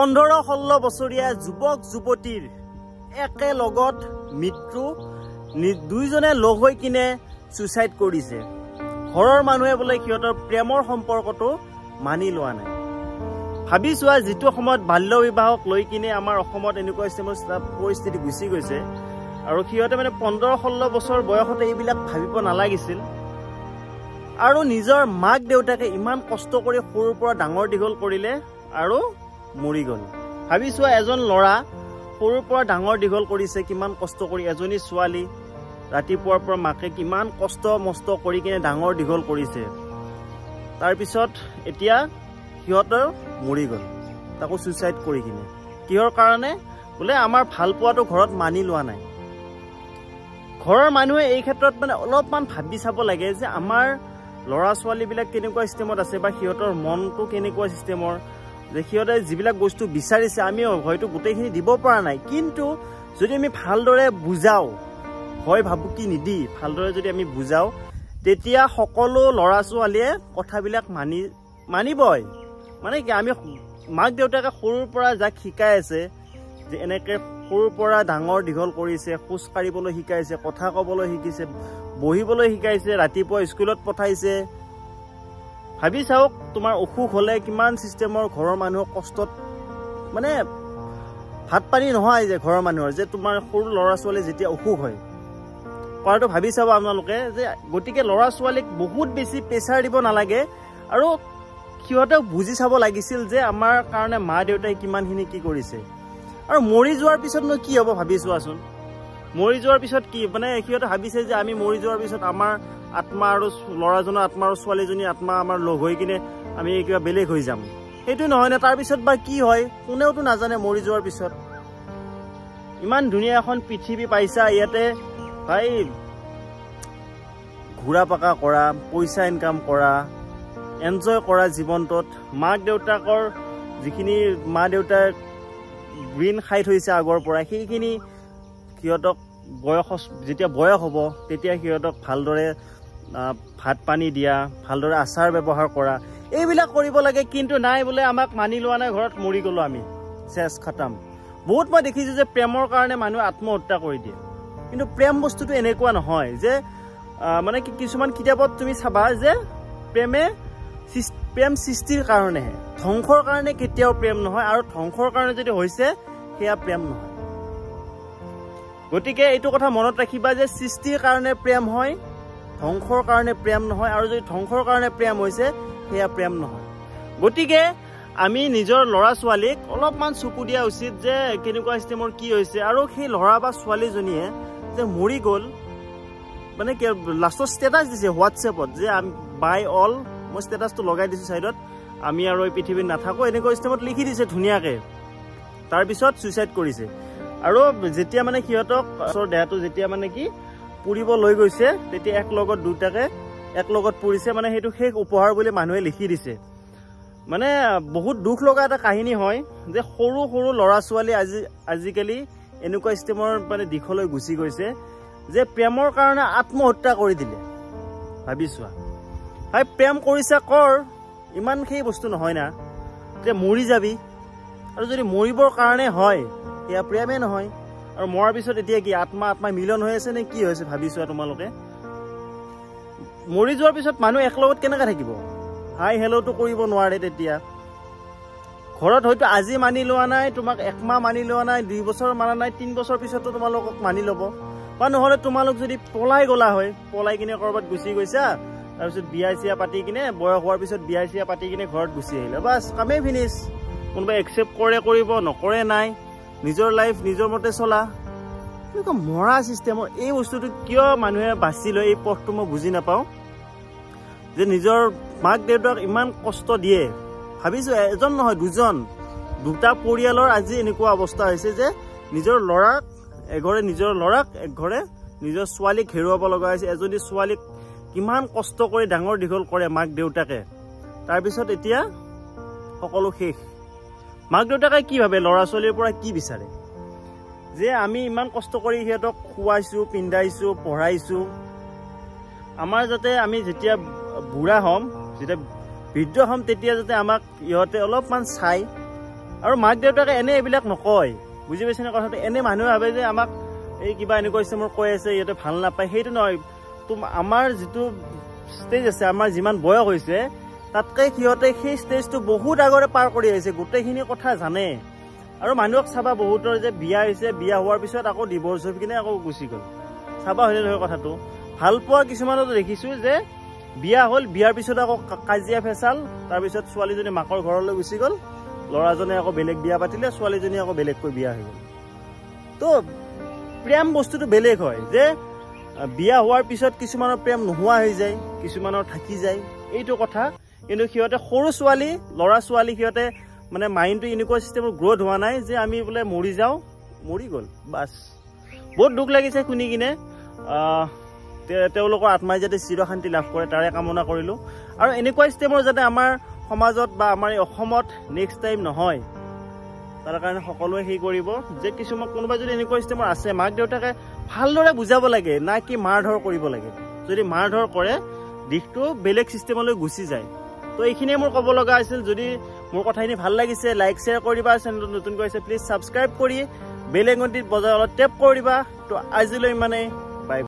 15-16 বছৰীয়া যুৱক যুৱতীৰ একেলগত মৃত্যু, দুইজনে লগ হৈ কিনে ছুইচাইড কৰিছে। ঘৰৰ মানুহে বোলে সিহঁতৰ প্ৰেমৰ সম্পৰ্কটো মানি লোৱা নাই। ভাবি চোৱা, যিটো সময়ত বাল্য বিবাহক লৈ কিনে আমাৰ অসমত এনেকুৱা পৰিস্থিতি গুচি গৈছে, আৰু সিহঁতে মানে 15-16 বছৰ বয়সতে এইবিলাক ভাবিব নালাগিছিল। আৰু নিজৰ মাক দেউতাকে ইমান কষ্ট কৰি সৰুৰ পৰা ডাঙৰ দীঘল কৰিলে আৰু মৰি গ'ল। ভাবি চোৱা, এজন ল'ৰা সৰুৰ পৰা ডাঙৰ দীঘল কৰিছে কিমান কষ্ট কৰি, এজনী ছোৱালী ৰাতিপুৱাৰ পৰা মাকে কিমান কষ্ট মষ্ট কৰি কিনে ডাঙৰ দীঘল কৰিছে, তাৰপিছত এতিয়া সিহঁতৰ মৰি গ'ল, তাকো ছুইচাইড কৰি কিনে। কিহৰ কাৰণে? বোলে আমাৰ ভাল পোৱাটো ঘৰত মানি লোৱা নাই। ঘৰৰ মানুহে এই ক্ষেত্ৰত মানে অলপমান ভাবি চাব লাগে যে আমাৰ ল'ৰা ছোৱালীবিলাক কেনেকুৱা চিষ্টেমত আছে বা সিহঁতৰ মনটো কেনেকুৱা চিষ্টেমৰ, যে সিহঁতে যিবিলাক বস্তু বিচাৰিছে আমি হয়তো গোটেইখিনি দিব পৰা নাই, কিন্তু যদি আমি ভালদৰে বুজাওঁ, ভয় ভাবুকি নিদি ভালদৰে যদি আমি বুজাওঁ, তেতিয়া সকলো ল'ৰা ছোৱালীয়ে কথাবিলাক মানিবই। মানে কি, আমি মাক দেউতাকে সৰুৰ পৰা যাক শিকাই আছে যে এনেকৈ সৰুৰ পৰা ডাঙৰ দীঘল কৰিছে, খোজ কাঢ়িবলৈ শিকাইছে, কথা ক'বলৈ শিকিছে, বহিবলৈ শিকাইছে, ৰাতিপুৱা স্কুলত পঠাইছে। ভাবি চাওক, তোমাৰ অসুখ হ'লে কিমান চিষ্টেমৰ ঘৰৰ মানুহৰ কষ্টত মানে ভাত পানী নহয় যে ঘৰৰ মানুহৰ, যে তোমাৰ সৰু ল'ৰা ছোৱালী যেতিয়া অসুখ হয়, কথাটো ভাবি চাব আপোনালোকে। যে গতিকে ল'ৰা ছোৱালীক বহুত বেছি প্ৰেছাৰ দিব নালাগে, আৰু সিহঁতেও বুজি চাব লাগিছিল যে আমাৰ কাৰণে মা দেউতাই কিমানখিনি কি কৰিছে। আৰু মৰি যোৱাৰ পিছতনো কি হ'ব ভাবি চোৱাচোন। মৰি যোৱাৰ পিছত কি মানে সিহঁতে ভাবিছে যে আমি মৰি যোৱাৰ পিছত আমাৰ আত্মা আৰু ল'ৰাজনৰ আত্মা আৰু ছোৱালীজনীৰ আত্মা আমাৰ লগ হৈ কিনে আমি কিবা বেলেগ হৈ যাম, সেইটো নহয় নে? তাৰপিছত বা কি হয় কোনেওতো নাজানে। মৰি যোৱাৰ পিছত ইমান ধুনীয়া এখন পৃথিৱী পাইছা, ইয়াতে ভাই ঘূৰা পকা কৰা, পইচা ইনকাম কৰা, এনজয় কৰা জীৱনটোত। মাক দেউতাকৰ যিখিনি মা দেউতাক ঋণ খাই থৈছে আগৰ পৰা, সেইখিনি সিহঁতক বয়স যেতিয়া বয়স হ'ব তেতিয়া সিহঁতক ভালদৰে ভাত পানী দিয়া, ভালদৰে আচাৰ ব্যৱহাৰ কৰা, এইবিলাক কৰিব লাগে। কিন্তু নাই, বোলে আমাক মানি লোৱা নাই, ঘৰত মৰি গ'লোঁ আমি, চেচ খতম। বহুত মই দেখিছোঁ যে প্ৰেমৰ কাৰণে মানুহে আত্মহত্যা কৰি দিয়ে, কিন্তু প্ৰেম বস্তুটো এনেকুৱা নহয় যে মানে কি, কিছুমান কিতাপত তুমি চাবা যে প্ৰেম সৃষ্টিৰ কাৰণেহে, ধ্বংসৰ কাৰণে কেতিয়াও প্ৰেম নহয়, আৰু ধ্বংসৰ কাৰণে যদি হৈছে সেয়া প্ৰেম নহয়। গতিকে এইটো কথা মনত ৰাখিবা যে সৃষ্টিৰ কাৰণে প্ৰেম হয়, ধ্বংসৰ কাৰণে প্ৰেম নহয়, আৰু যদি ধ্বংসৰ কাৰণে প্ৰেম হৈছে সেয়া প্ৰেম নহয়। গতিকে আমি নিজৰ ল'ৰা ছোৱালীক অলপমান চকু দিয়া উচিত যে কেনেকুৱা চিষ্টেমৰ কি হৈছে। আৰু সেই ল'ৰা বা ছোৱালীজনীয়ে যে মৰি গ'ল, মানে কি লাষ্টত ষ্টেটাছ দিছে হোৱাটছএপত যে বাই অল, মই ষ্টেটাছটো লগাই দিছোঁ ছাইডত, আমি আৰু এই পৃথিৱীত নাথাকোঁ, এনেকুৱা চিষ্টেমত লিখি দিছে ধুনীয়াকৈ। তাৰপিছত ছুইচাইড কৰিছে। আৰু যেতিয়া মানে সিহঁতক দেহাটো যেতিয়া মানে কি পুৰিব লৈ গৈছে, তেতিয়া একলগত দুটাকে একলগত পুৰিছে, মানে সেইটো শেষ উপহাৰ বুলি মানুহে লিখি দিছে। মানে বহুত দুখ লগা এটা কাহিনী হয় যে সৰু সৰু ল'ৰা ছোৱালী আজিকালি এনেকুৱা চিষ্টেমৰ মানে দিশলৈ গুচি গৈছে যে প্ৰেমৰ কাৰণে আত্মহত্যা কৰি দিলে। ভাবি চোৱা ভাই, প্ৰেম কৰিছা কৰ, ইমান সেই বস্তু নহয় না যে মৰি যাবি। আৰু যদি মৰিবৰ কাৰণে হয় সেয়া প্ৰেমেই নহয়। আৰু মৰাৰ পিছত এতিয়া কি আত্মা আত্মা মিলন হৈ আছে নে কি হৈছে ভাবি চোৱা তোমালোকে। মৰি যোৱাৰ পিছত মানুহ একলগত কেনেকৈ থাকিব? হাই হেল্ল'টো কৰিব নোৱাৰে তেতিয়া। ঘৰত হয়তো আজি মানি লোৱা নাই, তোমাক একমাহ মানি লোৱা নাই, 2 বছৰ মানা নাই, 3 বছৰ পিছতো তোমালোকক মানি ল'ব। বা নহ'লে তোমালোক যদি পলাই গ'লা হয়, পলাই কিনে ক'ৰবাত গুচি গৈছা, তাৰপিছত বিয়া চিয়া পাতি কিনে বয়স হোৱাৰ পিছত বিয়া চিয়া পাতি কিনে ঘৰত গুচি আহিলে, বাছ কামেই ফিনিছ। কোনোবাই একচেপ্ট কৰে কৰিব, নকৰে নাই, নিজৰ লাইফ নিজৰ মতে চলা। এনেকুৱা মৰা চিষ্টেমৰ এই বস্তুটো কিয় মানুহে বাছি লয় এই পথটো মই বুজি নাপাওঁ। যে নিজৰ মাক দেউতাক ইমান কষ্ট দিয়ে, ভাবিছোঁ এজন নহয় দুজন, দুটা পৰিয়ালৰ আজি এনেকুৱা অৱস্থা হৈছে যে নিজৰ ল'ৰাক এঘৰে, নিজৰ ল'ৰাক এঘৰে, নিজৰ ছোৱালীক হেৰুৱাব লগা হৈছে। এজনী ছোৱালীক কিমান কষ্ট কৰি ডাঙৰ দীঘল কৰে মাক দেউতাকে, তাৰপিছত এতিয়া সকলো শেষ। মাক দেউতাকে কি ভাবে, ল'ৰা ছোৱালীৰ পৰা কি বিচাৰে? যে আমি ইমান কষ্ট কৰি সিহঁতক খুৱাইছোঁ, পিন্ধাইছোঁ, পঢ়াইছোঁ, আমাৰ যাতে আমি যেতিয়া বুঢ়া হ'ম, যেতিয়া বৃদ্ধ হ'ম, তেতিয়া যাতে আমাক ইহঁতে অলপমান চায়, আৰু মাক দেউতাকে এনে এইবিলাক নকয়, বুজি পাইছেনে কথাটো? এনে মানুহে ভাবে যে আমাক এই কিবা এনেকুৱা চিষ্টেমৰ কৈ আছে, ইহঁতে ভাল নাপায়, সেইটো নহয়। আমাৰ যিটো ষ্টেজ আছে, আমাৰ যিমান বয়স হৈছে, তাতকৈ সিহঁতে সেই ষ্টেজটো বহুত আগৰে পাৰ কৰি আহিছে, গোটেইখিনি কথা জানে। আৰু মানুহক চাবা বহুতৰ যে বিয়া হৈছে, বিয়া হোৱাৰ পিছত আকৌ ডিভৰ্চ হৈ কিনে আকৌ গুচি গ'ল, চাবা হয়নে নহয় কথাটো? ভাল পোৱা কিছুমানতো দেখিছোঁ যে বিয়া হ'ল, বিয়াৰ পিছত আকৌ কাজিয়া ফেচাল, তাৰপিছত ছোৱালীজনী মাকৰ ঘৰলৈ গুচি গ'ল, ল'ৰাজনে আকৌ বেলেগ বিয়া পাতিলে, ছোৱালীজনী আকৌ বেলেগকৈ বিয়া হৈ গ'ল। তো প্ৰেম বস্তুটো বেলেগ হয় যে বিয়া হোৱাৰ পিছত কিছুমানৰ প্ৰেম নোহোৱা হৈ যায়, কিছুমানৰ থাকি যায়, এইটো কথা। কিন্তু সিহঁতে সৰু ছোৱালী, ল'ৰা ছোৱালী, সিহঁতে মানে মাইণ্ডটো এনেকুৱা চিষ্টেমৰ গ্ৰ'থ হোৱা নাই যে আমি বোলে মৰি যাওঁ, মৰি গ'ল বাছ। বহুত দুখ লাগিছে শুনি কিনে। তেওঁলোকৰ আত্মাই যাতে চিৰশান্তি লাভ কৰে তাৰে কামনা কৰিলোঁ। আৰু এনেকুৱা চিষ্টেমৰ যাতে আমাৰ সমাজত বা আমাৰ এই অসমত নেক্সট টাইম নহয়, তাৰ কাৰণে সকলোৱে সেই কৰিব যে কিছুমান কোনোবা যদি এনেকুৱা চিষ্টেমৰ আছে, মাক দেউতাকে ভালদৰে বুজাব লাগে, না কি মাৰ ধৰ কৰিব লাগে। যদি মাৰ ধৰ কৰে দিশটো বেলেগ চিষ্টেমলৈ গুচি যায়। তো এইখিনিয়ে মোৰ ক'ব লগা আছিল। যদি মোৰ কথাখিনি ভাল লাগিছে লাইক শ্বেয়াৰ কৰি দিবা, চেনেলটো নতুনকৈ আছে প্লিজ ছাবস্ক্ৰাইব কৰি বেল আইকনটিত বজাই অলপ টেপ কৰি দিবা। তো আজিলৈ ইমানেই,